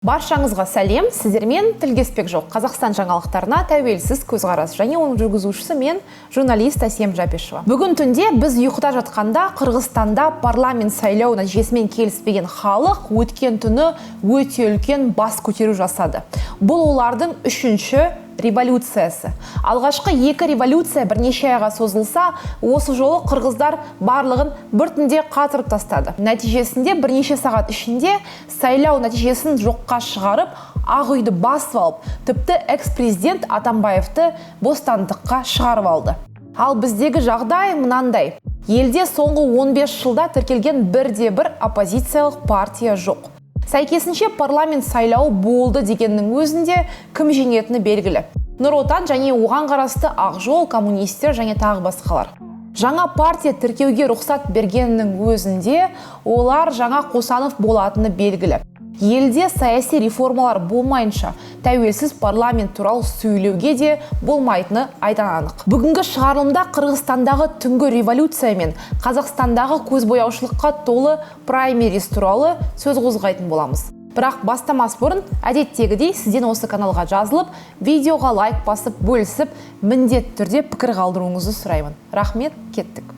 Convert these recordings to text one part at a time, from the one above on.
Баршаңызға сәлем! Сіздермен «Тіл кеспек жоқ», Қазақстан жаңалықтарына тәуелсіз көзқарас және оның жүргізушісі мен, журналист Әсем Жапишева. Бүгін түнде біз ұйқыда жатқанда Қырғызстанда парламент сайлау нәтижесімен келіспеген халық өткен түні өте үлкен бас көтеру жасады. Бұл олардың үшінші революциясы. Алғашқы екі революция бірнеше айға созылса, осы жолы қырғыздар барлығын бір түнде қатырып тастады. Нәтижесінде бірнеше сағат ішінде сайлау нәтижесін жоққа шығарып, Ақ үйді басып алып, тіпті экс-президент Атамбаевты бостандыққа шығарып алды. Ал біздегі жағдай мынандай: елде соңғы 15 жылда тіркелген бірде бір оппозициялық партия жоқ. Сәйкесінше, парламент сайлауы болды дегеннің өзінде кім жеңетіні белгілі: Нұр Отан және оған қарасты Ақ жол, коммунистер және тағы басқалар. Жаңа партия тіркеуге рұқсат бергеннің өзінде олар жаңа Қосанов болатыны белгілі. Елде саяси реформалар болмайынша тәуелсіз парламент туралы сөйлеуге де болмайтыны айдан анық. Бүгінгі шығарылымда Қырғызстандағы түнгі революция мен Қазақстандағы көзбояушылыққа толы праймериз туралы сөз қозғайтын боламыз. Бірақ бастамас бұрын әдеттегідей сізден осы каналға жазылып, видеоға лайк басып, бөлісіп, міндетті түрде пікір қалдыруыңызды сұраймын. Рахмет, кеттік!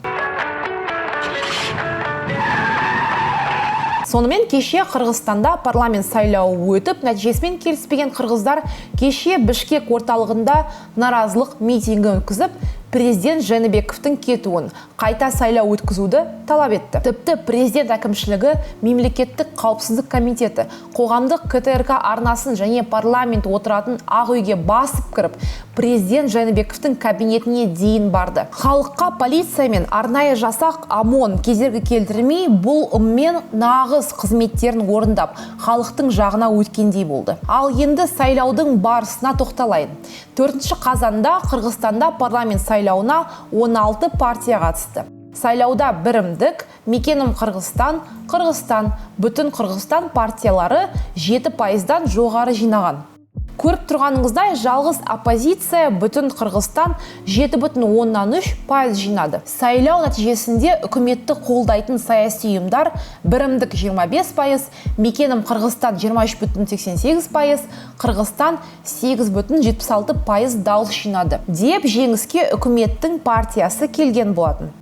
Сонымен, кеше Қырғызстанда парламент сайлауы өтіп, нәтижесімен келіспеген қырғыздар кеше Бішкек орталығында наразылық митингі өткізіп, президент Жәнібековтің кетуін, қайта сайлау өткізуді талап етті. Тіпті президент әкімшілігі, мемлекеттік қауіпсіздік комитеті, қоғамдық КТРК арнасын және парламент отыратын Ақ үйге басып кіріп, президент Жәнібековтің кабинетіне дейін барды. Халыққа полиция мен арнайы жасақ ОМОН кедергі келтірмей, бұл ыммен нағыз қызметтерін орындап, халықтың жағына өткендей болды. Ал енді сайлаудың барысына тоқталайын. 4 қазанда Қырғызстанда парламент сайлауына 16 партия қатысты. Сайлауда Бірімдік, Мекенім Қырғызстан, Қырғызстан, Бүтін Қырғызстан партиялары 7 пайыздан жоғары жинаған. Көріп тұрғаныңыздай, жалғыз оппозиция Бүтін Қырғызстан 7,3% жинады. Сайлау нәтижесінде үкіметті қолдайтын саяси ұйымдар Бірімдік 25%, Мекенім Қырғызстан 23,88%, Қырғызстан 8,76% дауыс жинады деп, жеңіске үкіметтің партиясы келген болатын.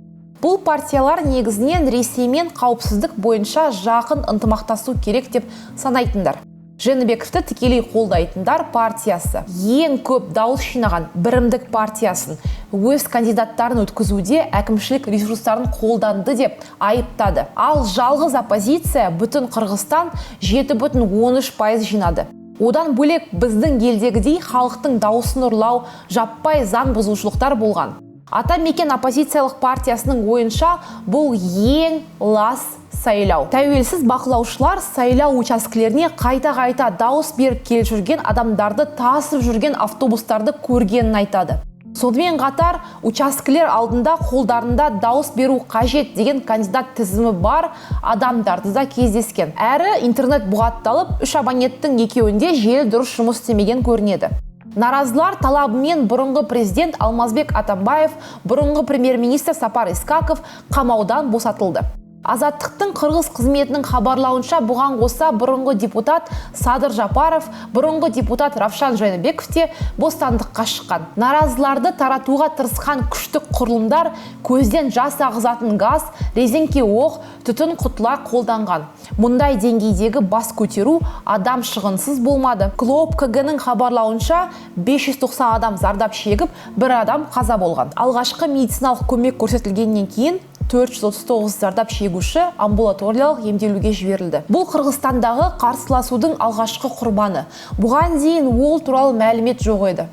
Бұл партиялар негізінен Ресеймен қауіпсіздік бойынша жақын ынтымақтасу керек деп санайтындар. Жәнібековті тікелей қолдайтындар партиясы ең көп дауыс жинаған Бірімдік партиясын өз кандидаттарын өткізуде әкімшілік ресурстарын қолданды деп айыптады. Ал жалғыз оппозиция Бүтін Қырғызстан 7,13% жинады. Одан бөлек, біздің елдегідей халықтың дауысын ұрлау, жаппай заң бұзушылықтар болған. Атамекен оппозициялық партиясының ойынша, бұл ең лас сайлау. Тәуелсіз бақылаушылар сайлау учаскелеріне қайта-қайта дауыс беріп келіп жүрген адамдарды тасып жүрген автобустарды көргенін айтады. Сонымен қатар учаскелер алдында қолдарында «Дауыс беру қажет» деген кандидат тізімі бар адамдарды да кездескен. Әрі интернет бұғатталып, үш абоненттің екеуінде желі дұрыс жұмыс істемеген көрінеді. Наразылар талабымен бұрынғы президент Алмазбек Атамбаев, бұрынғы премьер-министр Сапар Искаков қамаудан босатылды. Азаттықтың қырғыз қызметінің хабарлауынша, бұған қоса бұрынғы депутат Садыр Жапаров, бұрынғы депутат Равшан Жайныбеков те бостандыққа шыққан. Наразыларды таратуға тырысқан күштік құрылымдар көзден жас ағызатын газ, резеңке оқ, түтін құтылар қолданған. Мұндай деңгейдегі бас көтеру адам шығынсыз болмады. Клооп КГ-ның хабарлауынша, 590 адам зардап шегіп, бір адам қаза болған. Алғашқы медициналық көмек көрсетілгеннен кейін 439 зардап шегуші амбулаториялық емделуге жіберілді. Бұл Қырғызстандағы қарсыласудың алғашқы құрбаны. Бұған дейін ол туралы мәлімет жоқ еді.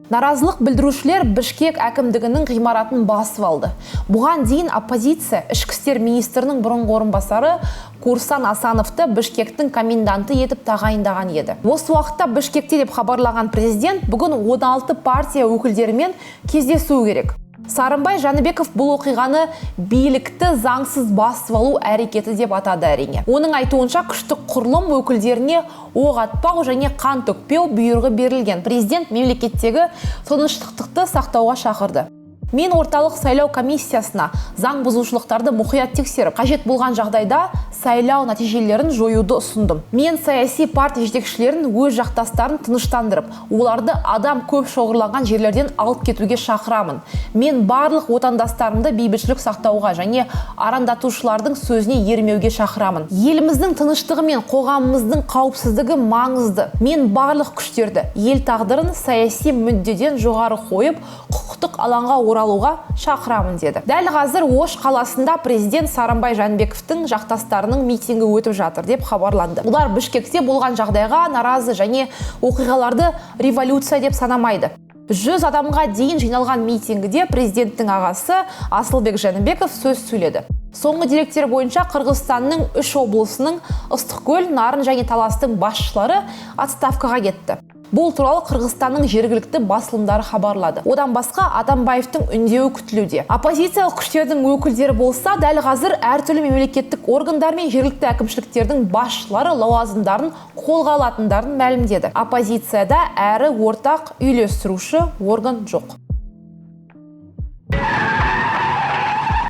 Наразылық білдірушілер Бішкек әкімдігінің ғимаратын басып алды. Бұған дейін оппозиция ішкі істер министрінің бұрынғы орынбасары Курсан Асановты Бішкектің коменданты етіп тағайындаған еді. Осы уақытта Бішкекте деп хабарлаған президент бүгін 16 партия өкілдерімен кездесуі керек. Сарынбай Жәнібеков бұл оқиғаны билікті заңсыз басып алу әрекеті деп атады. Әрине, оның айтуынша, күштік құрылым өкілдеріне оқ атпау және қан төкпеу бұйрығы берілген. Президент мемлекеттегі тыныштықты сақтауға шақырды. Мен Орталық сайлау комиссиясына заң бұзушылықтарды мұқият тексеріп, қажет болған жағдайда сайлау нәтижелерін жоюды ұсындым. Мен саяси партия жетекшілерін өз жақтастарын тыныштандырып, оларды адам көп шоғырланған жерлерден алып кетуге шақырамын. Мен барлық отандастарымды бейбітшілік сақтауға және арандатушылардың сөзіне ермеуге шақырамын. Еліміздің тыныштығы мен қоғамымыздың қауіпсіздігі маңызды. Мен барлық күштерді ел тағдырын саяси мүддеден жоғары қойып, құқықтық алаңға оралуға шақырамын, деді. Дәл қазір Ош қаласында президент Сооронбай Жээнбековтің жақтастарының митингі өтіп жатыр деп хабарланды. Олар Бішкекте болған жағдайға наразы және оқиғаларды революция деп санамайды. 100 адамға дейін жиналған митингіде президенттің ағасы Асылбек Жээнбеков сөз сөйледі. Соңғы деректер бойынша, Қырғызстанның үш облысының, Ыстықкөл, Нарын және Таластың басшылары отставкаға кетті. Бұл туралы Қырғызстанның жергілікті басылымдары хабарлады. Одан басқа Атамбаевтың үндеуі күтілуде. Оппозициялық күштердің өкілдері болса, дәл қазір әртүрлі мемлекеттік органдар мен жергілікті әкімшіліктердің басшылары лауазымдарын қолға алатындарын мәлімдеді. Оппозицияда әрі ортақ үйлестіруші орган жоқ.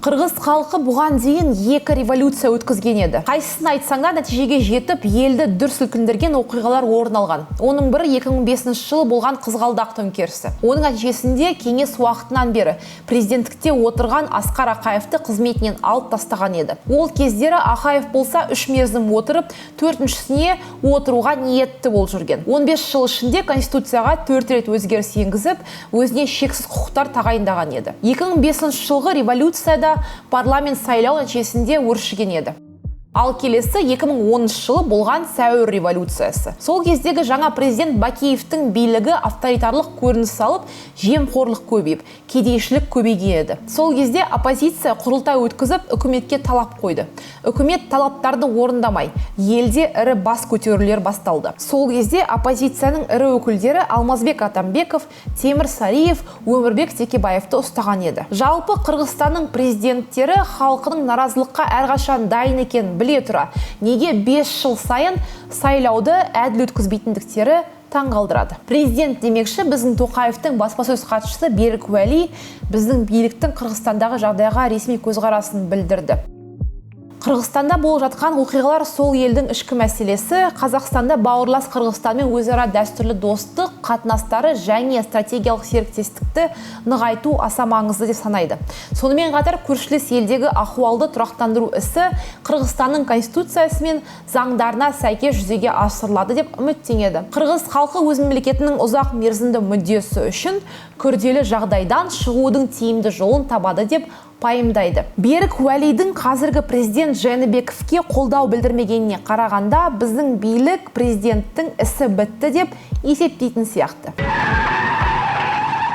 Қырғыз халқы бұған дейін екі революция өткізген еді. Қайсысын айтсаң да, нәтижеге жетіп, елді дүр сілкіндірген оқиғалар орын алған. Оның бірі 2005 жылы болған қызғалдақ төңкерісі. Оның нәтижесінде кеңес уақытынан бері президенттікте отырған Асқар Ақаевты қызметінен алып тастаған еді. Ол кездері Ақаев болса, үш мерзім отырып, төртіншісіне отыруға ниетті болып жүрген. 15 жыл ішінде конституцияға төрт рет өзгеріс енгізіп, өзіне шексіз құқықтар тағайындаған еді. 2005 жылғы революцияда парламент сайлау нәтижесінде өршіген еді. Ал келесі 2010 жылы болған сәуір революциясы. Сол кездегі жаңа президент Бакиевтің билігі авторитарлық көрініс алып, жемқорлық көбейіп, кедейшілік көбейген еді. Сол кезде оппозиция құрылтай өткізіп, үкіметке талап қойды. Үкімет талаптарды орындамай, елде ірі бас көтерулер басталды. Сол кезде оппозицияның ірі өкілдері Алмазбек Атамбеков, Темір Сариев, Өмірбек Текебаевты ұстаған еді. Жалпы, Қырғызстанның президенттері халқының наразылыққа әрқашан дайын екенін біле тұра, неге 5 жыл сайын сайлауды әділ өткізбейтіндіктері таңғалдырады. Президент демекші, біздің Тоқаевтың баспасөз хатшысы Берік Уәли біздің биліктің Қырғызстандағы жағдайға ресми көзқарасын білдірді. Қырғызстанда болып жатқан оқиғалар сол елдің ішкі мәселесі. Қазақстанда бауырлас Қырғызстанмен өзара дәстүрлі достық қатынастары және стратегиялық серіктестікті нығайту аса маңызды деп санайды. Сонымен қатар көршілес елдегі ахуалды тұрақтандыру ісі Қырғызстанның конституциясы мен заңдарына сәйкес жүзеге асырылады деп үміттенеді. Қырғыз халқы өз мемлекетінің ұзақ мерзімді мүддесі үшін күрделі жағдайдан шығудың тиімді жолын табады деп пайымдайды. Берік Уәлидің қазіргі президент Жээнбековке қолдау білдірмегеніне қарағанда, біздің билік президенттің ісі бітті деп есептейтін сияқты.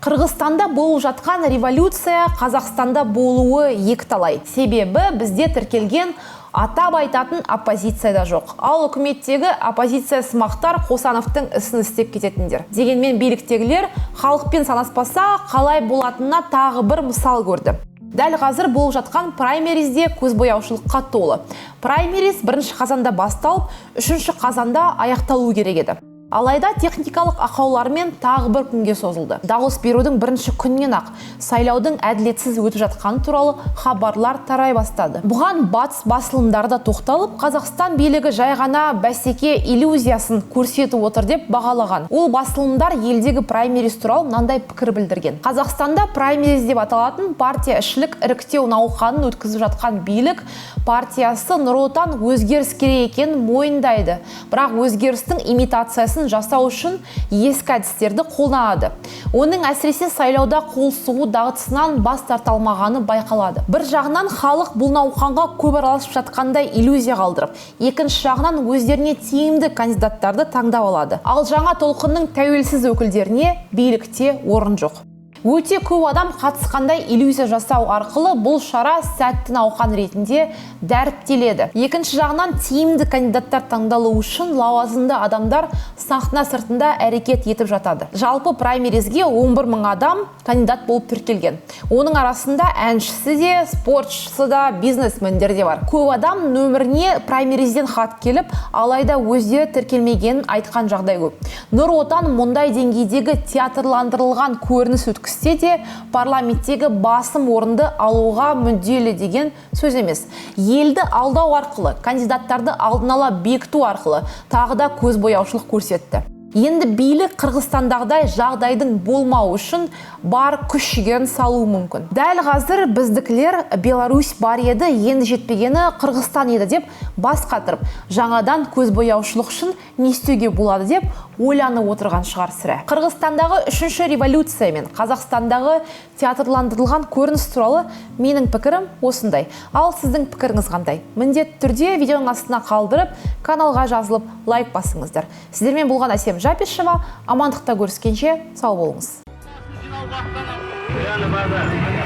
Қырғызстанда болып жатқан революция Қазақстанда болуы екіталай. Себебі бізде тіркелген, атап айтатын оппозиция да жоқ. Ал үкіметтегі оппозиция сымақтар Қосановтың ісін істеп кететіндер. Дегенмен биліктегілер халықпен санаспаса, қалай болатынына тағы бір мысал көрді. Дәл қазір болып жатқан праймеризде көзбояушылыққа толы. Праймериз 1 қазанда басталып, 3 қазанда аяқталу керек еді. Алайда техникалық ақаулармен тағы бір күнге созылды. Дауыс берудің бірінші күнінен ақ сайлаудың әділетсіз өтіп жатқаны туралы хабарлар тарай бастады. Бұған батыс басылымдары да тоқталып, Қазақстан билігі жай ғана бәсеке иллюзиясын көрсетіп отыр деп бағалаған. Ол басылымдар елдегі праймериз туралы мынандай пікір білдірген. Қазақстанда праймериз деп аталатын партия ішілік іріктеу науқанын өткізіп жатқан билік партиясы Нұр Отан өзгеріс керек екенін мойындайды. Бірақ өзгерістің имитациясын жасау үшін ескі әдістерді қолданады. Оның әсіресе сайлауда қол сұғу дағдысынан бас тарта алмағаны байқалады. Бір жағынан халық бұл науқанға көп араласып жатқандай иллюзия қалдырып, екінші жағынан өздеріне тиімді кандидаттарды таңдап алады. Ал жаңа толқынның тәуелсіз өкілдеріне билікте орын жоқ. Өте көп адам қатысқандай иллюзия жасау арқылы бұл шара сәтті науқан ретінде дәріптеледі. Екінші жағынан, тиімді кандидаттар таңдалу үшін лауазымды адамдар сахна сыртында әрекет етіп жатады. Жалпы праймеризге 11 мың адам кандидат болып тіркелген. Оның арасында әншісі де, спортшысы да, бизнесмендер де бар. Көп адам нөміріне праймеризден хат келіп, алайда өздері тіркелмегенін айтқан жағдай көп. Нұр Отан мұндай деңгейдегі театрландырылған көрініс өткізсе өткізсе де, парламенттегі басым орынды алуға мүдделі деген сөз емес. Елді алдау арқылы, кандидаттарды алдын ала бекіту арқылы тағы да көзбояушылық көрсетті. Енді билік Қырғызстандағыдай жағдайдың болмауы үшін бар күш жігерін салуы мүмкін. Дәл қазір біздікілер «Беларусь бар еді, енді жетпегені Қырғызстан еді» деп бас қатырып, жаңадан көзбояушылық үшін не істеуге болады деп ойланып отырған шығар, сірә. Қырғызстандағы үшінші революция мен Қазақстандағы театрландырылған көрініс туралы менің пікірім осындай. Ал сіздің пікіріңіз қандай? Міндетті түрде видеоның астына қалдырып, каналға жазылып, лайк басыңыздар. Сіздермен болған Әсем Жапишева. Амандықта көріскенше, сау болыңыз. Пряно базар.